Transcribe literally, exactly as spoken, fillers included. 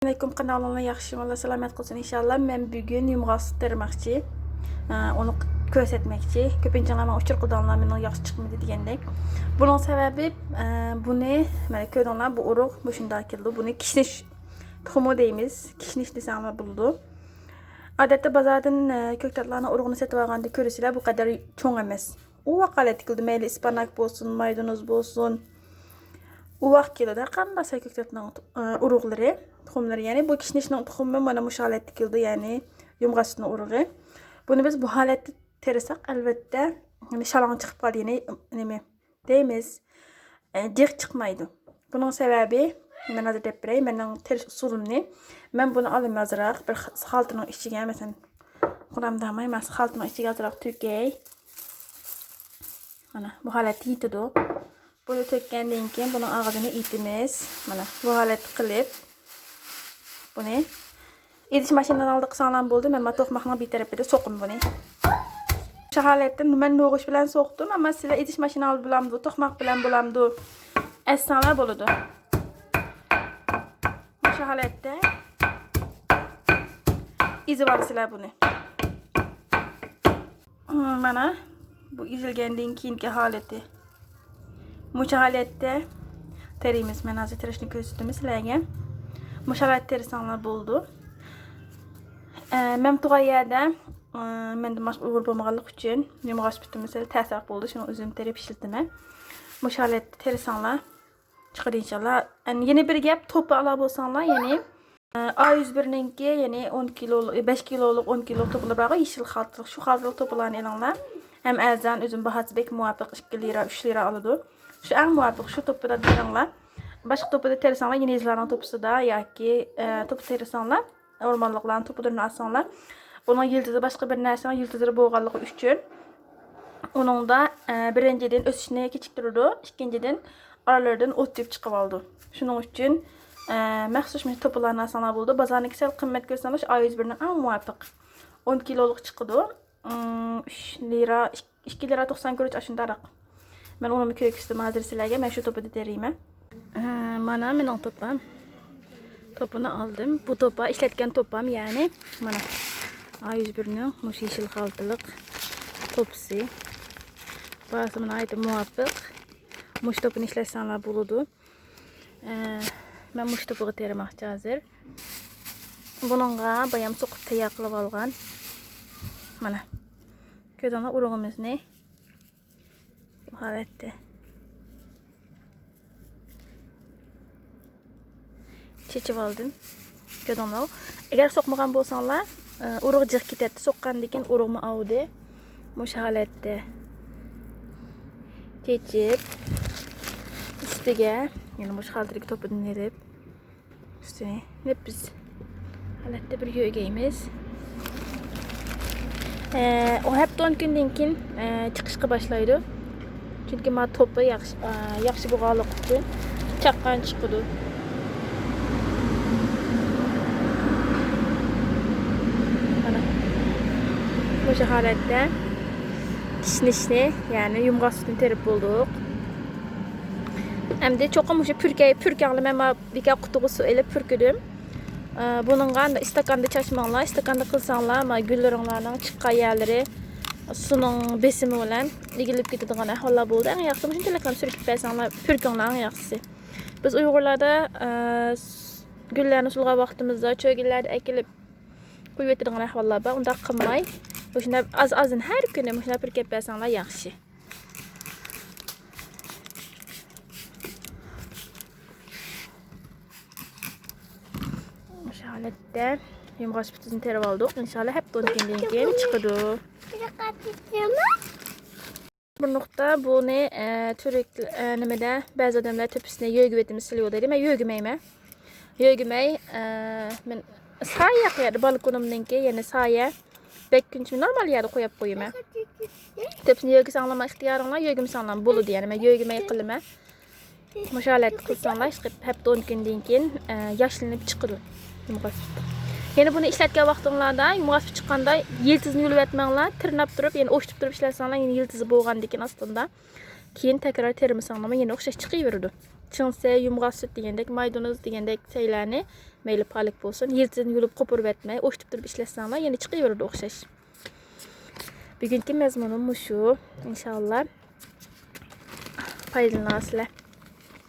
ئەلەيكۇم، قانداقلارلا ياخشىمۇ؟ ئاللا سالامەت قىلسۇن ئىنشاللا. مەن بۈگۈن يۇمغاق سۈت تېرىماقچى. ئە، ئۇنى كۆرسەتمەكچى. كۆپىنچىڭلار ماڭا ئۇچۇر قىلىدىغانلار مېنىڭ ياخشى چىقمىدى دېگەندەك. بۇنىڭ سەۋەبى، ئە، بۇنى، مانا كۆردۈڭلار، بۇ ئۇرۇق مۇشۇنداق كېلىدۇ. بۇنى كىشنىش تۇخۇمى دەيمىز. كىشنىش دېسەڭلار بولىدۇ. ئادەتتە بازاردىن، ئە، كۆكتاتلارنىڭ ئۇرۇقىنى سېتىۋالغاندا كۆرىسىلەر، بۇ قەدەر چوڭ ئەمەس. ئۇۋاق ھالەتتە كېلىدۇ، مەيلى ئىسپاناك بولسۇن، مايدىنوز بولسۇن. ئۇۋاق كېلىدۇ، ھەر قانداق سەي كۆكتاتنىڭ، ئە، ئۇرۇقلىرى، تۇخۇملىرى. يەنى بۇ كىشنىشنىڭ تۇخۇمى مانا مۇشۇ ھالەتتە كېلىدۇ، يەنى يۇمغاق سۈتنىڭ ئۇرۇقى. بۇنى بىز بۇ ھالەتتە تېرىساق، ئەلۋەتتە، يەنى شالاڭ چىقىپ قالىدۇ، يەنى نېمە دەيمىز، ئە، جىق چىقمايدۇ. بۇنىڭ سەۋەبى، مەن ھازىر دەپ بېرەي، مېنىڭ تېرىش ئۇسۇلۇمنى. مەن بۇنى ئالىمەن ئازراق، بىر خالتىنىڭ ئىچىگە، مەسىلەن، قۇرام داماي، مەن خالتىنىڭ ئىچىگە ئازراق تۆكەي. مانا، بۇ ھالەتتە يېتىدۇ. بۇنى تۆككەندىن كېيىن بۇنىڭ ئاغزىنى ئېتىمىز. مانا، بۇ ھالەتتە قىلىپ، بۇنى ئېزىش ماشىنىنىڭ ئالدىدا قىلساڭلار بولدى. مەن مانا توقماقنىڭ بىر تەرىپىدە سوقىمەن بۇنى. شۇ ھالەتتە مەن نوغۇچ بىلەن سوقتۇم، ئەمما سىلەر ئېزىش ماشىنىڭىز بولامدۇ، توقماق بىلەن بولامدۇ، ئەزسەڭلار بولىدۇ. شۇ ھالەتتە ئېزىۋالىسىلەر بۇنى. مانا، بۇ ئېزىلگەندىن كېيىنكى ھالىتى. مۇشۇ ھالەتتە تېرىيمىز. مەن ھازىر تېرىشنى كۆرسىتىمەن سىلەرگە. مۇشۇ ھالەتتە تېرىساڭلار بولىدۇ. ئە، مەن تۇغان يەردە، ئە، مەندىن باشقا ئۇيغۇر بولمىغانلىقى ئۈچۈن يۇمغاق سۈتىمىز تەسراق بولىدۇ. شۇنىڭ ئۆزۈم تېرىپ ئىشلىتىمەن. مۇشۇ ھالەتتە تېرىساڭلار چىقىدۇ ئىنشاللا. ئەن-، يەنە بىر گەپ، توپا ئالا بولساڭلار، يەنى، ئە، ئا يۈز بىرنىڭكى، يەنى ئون كىلولۇق، بەش كىلولۇق، ئون كىلولۇق توپىلار بارغۇ، يېشىل خالتىلىق، شۇ خالتىلىق توپىلارنى ئېلىڭلار. ھەم ئەرزان، ئۆزۈم باھاسى بەك مۇۋاپىق، ئىككى لىرا، ئۈچ لىرا ئالىدۇ. شۇ ئەڭ مۇۋاپىق، شۇ توپىدا بېرىڭلار. باشقا توپىدا تېرىساڭلار، يەنە يېزىلارنىڭ توپىسىدا ياكى، ئە، توپا تېرىساڭلار، ئورمانلىقلارنىڭ توپىلىرىنى ئالساڭلار، ئۇنىڭ يىلتىزى باشقا بىر نەرسىنىڭ يىلتىزلىرى بولغانلىقى ئۈچۈن، ئۇنىڭدا، ئە، بىرىنچىدىن، ئۆسۈشىنى كېچىكتۈرىدۇ، ئىككىنچىدىن، ئارىلىرىدىن ئوت تېپىپ چىقىۋالىدۇ. شۇنىڭ ئۈچۈن، ئە، مەخسۇس مۇشۇ توپىلارنى ئالساڭلار بولىدۇ. بازارنىڭكى سەل قىممەت كۆرسەڭلار، شۇ ئا يۈز بىرنىڭ ئەڭ مۇۋاپىق. ئون كىلولۇق چىقىدۇ. ئىم، ئۈچ لىرا، ئىككى لىرا توقسان قۇرۇش ئاشۇنداراق. مەن ئۇنىمۇ كۆرسىتىمەن ھازىر سىلەرگە. مەن شۇ توپىدا تېرىيمەن. ئە، مانا مېنىڭ توپام. توپىنى ئالدىم. بۇ توپا ئىشلەتكەن توپام، يەنى مانا، ئا يۈز بىرنىڭ مۇشۇ يېشىل خالتىلىق توپىسى. باھاسى ناھايىتى مۇۋاپىق. مۇشۇ توپىنى ئىشلەتسەڭلار بولىدۇ. ئە، مەن مۇشۇ توپىغا تېرىماقچى ھازىر. بۇنىڭغا بايام سوقۇپ تەييار قىلىپ ئالغان. مانا. كۆردۈڭلار ئۇرۇغىمىزنى. بۇ ھالەتتە. چېچىپ ئالدىم. كۆردۈڭلارمۇ؟ ئەگەر سوقمىغان بولساڭلار، ئۇرۇق جىق كېتەتتى. سوققاندىن كېيىن ئۇرۇقمۇ ئاۋۇدى. مۇشۇ ھالەتتە. چېچىپ، ئۈستىگە، يەنە مۇشۇ خالتىدىكى توپىدىن ئېلىپ، ئۈستىنى نېپىز ھالەتتە بىر يۆگەيمىز. ئە، ئۇ ھەپتە ئون كۈندىن كېيىن، ئە، چىقىشقا باشلايدۇ. چۈنكى ما توپى ياخشى، ئە، ياخشى بولغانلىقى ئۈچۈن چاققان چىقىدۇ. مانا. مۇشۇ ھالەتتە كىشنىشنى، يەنى يۇمغاق سۈتىنى تېرىپ بولدۇق. ئەمدى چوقۇم مۇشۇ پۈركەي، پۈركەڭلار، مەن ما بىكار قۇتىغا سۇ ئېلىپ پۈركىدىم. ئە، بۇنىڭغا ئىستاكاندا چاچماڭلار، ئىستاكاندا قىلساڭلار، ما گۈللىرىڭلارنىڭ چىققان يەرلىرى سۇنىڭ بېسىمى بىلەن ئېگىلىپ كېتىدىغان ئەھۋاللار بولىدۇ. ئەڭ ياخشىسى مۇشۇنچىلىكلا سۈركۈپ بەرسەڭلار، پۈركەڭلار ئەڭ ياخشىسى. بىز ئۇيغۇرلاردا، ئە، س-، گۈللەرنى سۇلىغان ۋاقتىمىزدا چۆگىلەردە ئەكېلىپ قويۇۋېتىدىغان ئەھۋاللار بار. ئۇنداق قىلماي، مۇشۇنداق ئاز-ئازدىن ھەر كۈنى مۇشۇنداق پۈركەپ بەرسەڭلار ياخشى. مۇشۇ ھالەتتە يۇمغاق سۈتىنى تېرىپ ئالدۇق. ئىنشاللا ھەپتە ئون كۈندىن كېيىن چىقىدۇ. بىر نۇقتا، بۇنى، ئە، تۈرك، ئە، نېمىدە، بەزى ئادەملەر تۆپىسىنى يۆگىۋېتىمىز، سىلىۋېتىدۇ دەيدۇ. مەن يۆگىمەيمەن. يۆگىمەي، ئە، مەن سايە قويىمەن، بالكونۇمنىڭكى، يەنى سايە. بەك كۈن چىقماي نورمال يەردە قويۇپ قويىمەن. تۆپىسىنى يۆگىسەڭلارمۇ ئىختىيارىڭلار، يۆگىمىسەڭلارمۇ بولىدۇ، يەنى مەن يۆگىمەي قىلىمەن. مۇشۇ ھالەتتە قىلساڭلار، ئىشقىلىپ ھەپتە ئون كۈندىن كېيىن، ئە، ياشلىنىپ چىقىدۇ يۇمغاق سۈت. يەنە بۇنى ئىشلەتكەن ۋاقتىڭلاردا يۇمغاق سۈت چىققاندا يىلتىزىنى يۇلۇۋەتمەڭلار، تىرناپ تۇرۇپ، يەنە ئوشتۇپ تۇرۇپ ئىشلەتسەڭلار، يەنە يىلتىزى بولغاندىكىن ئاستىدا. كېيىن تەكرار تېرىمىساڭلارمۇ يەنە ئوخشاش چىقىۋېرىدۇ. چىڭسە، يۇمغاق سۈت دېگەندەك، مايدىنوز دېگەندەك شەيلەرنى مەيلى پالەك بولسۇن، يىلتىزىدىن يۇلۇپ قوپۇرۇۋەتمەي، ئوشتۇپ تۇرۇپ ئىشلەتسەڭلار يەنە چىقىۋېرىدۇ ئوخشاش. بۈگۈنكى مەزمۇنۇم مۇشۇ. ئىنشاللا پايدىلىنارسىلەر.